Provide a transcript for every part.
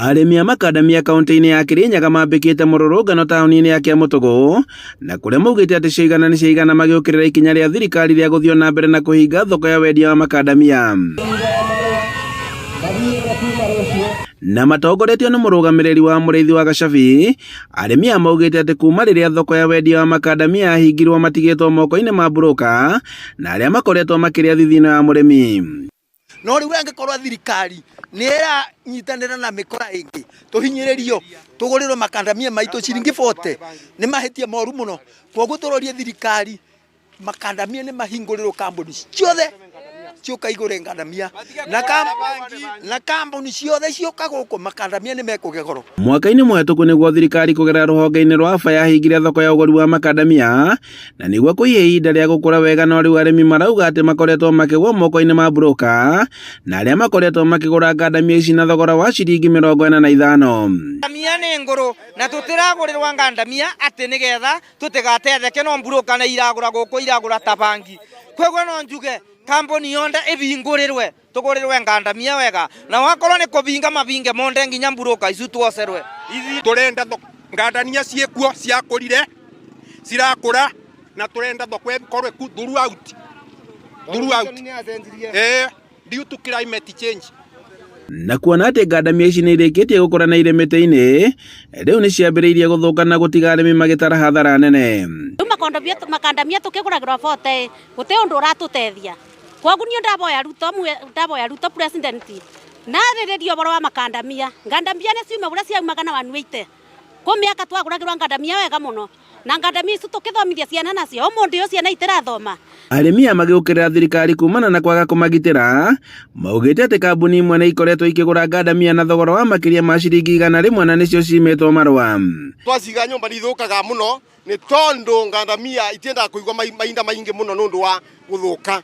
Arĩmi a makandamia kaunti-inĩ ya Kirinyaga mambĩkĩte mũrũrũngano taũni-inĩ ya Kiamũtũgũ na kũrĩa maugĩte atĩ ciaigana nĩ ciaigana magĩũkĩrĩra ikinya rĩa thirikari rĩa gũthiĩ na mbere na kũhinga thoko ya wendia wa makandamia. Na matongoretio nĩ mũrũgamĩrĩri wa mũrĩithi wa Gacabi, arĩmi aya maugĩte atĩ kuma rĩrĩa thoko ya wendia wa makandamia yahingirwo matigĩtwo moko-inĩ ma mburũka na arĩa makoretwo makĩrĩa thithino ya mũrĩmi. No rĩu angĩkorwo thirikari nĩ ĩranyitanĩra na mĩkora ĩngĩ tũhinyĩrĩrio tũgũrĩrwo makandamia maitũ ciringi 40 nĩ mahĩtia moru mũno. Koguo tũrorie thirikari makandamia nĩ mahingũrĩrwo kambuni ciothe ciũka igũre ngandamia na kambuni ciothe cioka gũkũ makandamia nĩ mekũgĩa goro. Mwaka-inĩ mũhetũku nĩguo thirikari kũgerera rũhonge-inĩ rwa AFA yahingire thoko ya ũgũri wa makandamia na nĩguo kũihe ihinda rĩa gũkũra wega no rĩu arĩmi marauga atĩ makoretwo makĩgwa moko-inĩ ma broka na arĩa makoretwo makĩgũra ngandamia ici na thogora wa ciringi 45. Ngandamia nĩ ngũrũ na tũtiragũrĩrwa ngandamia atĩ nĩgetha tũtigatetheke no mburũka nĩ iragũra gũkũ iragũra ta bangi. Koguo no njuge kambuni yonde ĩbingũrĩrwe tũgũrĩrwe ngandamia wega na wakorwo nĩ kũbinga mabinge monde nginya mburũka icu tuocerwe. Tũrenda ngandania ciĩkuo ciakũrire cirakũra na tũrenda thoko ĩkorwo ĩku throughout throughout eh due to climate change. Na kuona atĩ ngandamia ici nĩ irĩkĩtie gũkũra na irĩ mĩtĩ-inĩ, rĩu nĩ ciambĩrĩirie gũthũka na gũtiga arĩmi magĩtara hathara nene. Rĩu makondobia makandamia tũkĩgũragĩrwo 40 gũtĩ ũndũ ũratũtethia. Kwoguo niĩ ndaboya Ruto ndaboya Ruto president narĩrĩria ũhoro wa makandamia. Ngandamia nĩ ciume ũrĩa ciaumaga na 180. Kwĩ mĩaka twagũragĩrwo ngandamia wega mũno na ngandamia icu tũkĩthomithia ciana nacio ũmũthĩ ũyũ ciana itirathoma. Arĩmi aya magĩũkĩrĩra thirikari kumana na kwaga kũmagitĩra, maugĩte atĩ kambuni imwe nĩ ikoretwo ikĩgũra ngandamia na thogora wa makĩria ma ciringi 100 na nĩcio cimĩtwo marũa. Twaciga nyũmba nĩ ithũkaga mũno nĩ tondũ ngandamia itiendaga kũigwo mahinda maingĩ mũno nĩ ũndũ wa gũthũka.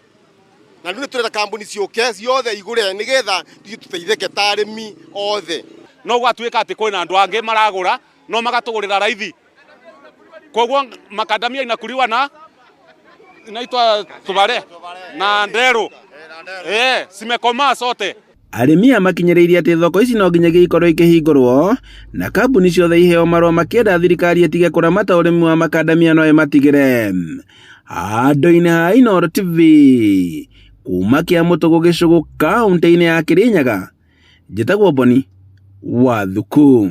Na rĩu nĩ tũrenda kambuni ciũke ciothe igũre nĩgetha ithuĩ tũteithĩke ta arĩmi othe. No gwatuĩka atĩ kwĩna andũ angĩ maragũra no magatũgũrĩra raithi. Koguo makandamia inakuliwa na inaitwa tubare na nderu. Eh, zimekomaa zote. Arĩmi aya makinyĩrĩirie atĩ thoko ici no nginyagia ikorwo ikĩhingũrwo na kambuni ciothe iheo marũa makĩenda thirikari ĩtige kũramata ũrĩmi wa makandamia no ĩmatigĩre. Handũ-inĩ ha Inooro TV kuma Kĩamũtũgũ Gĩcũgũ kaũntĩ-inĩ ya Kĩrĩnyaga, njĩtagwo Boni wa Thuku.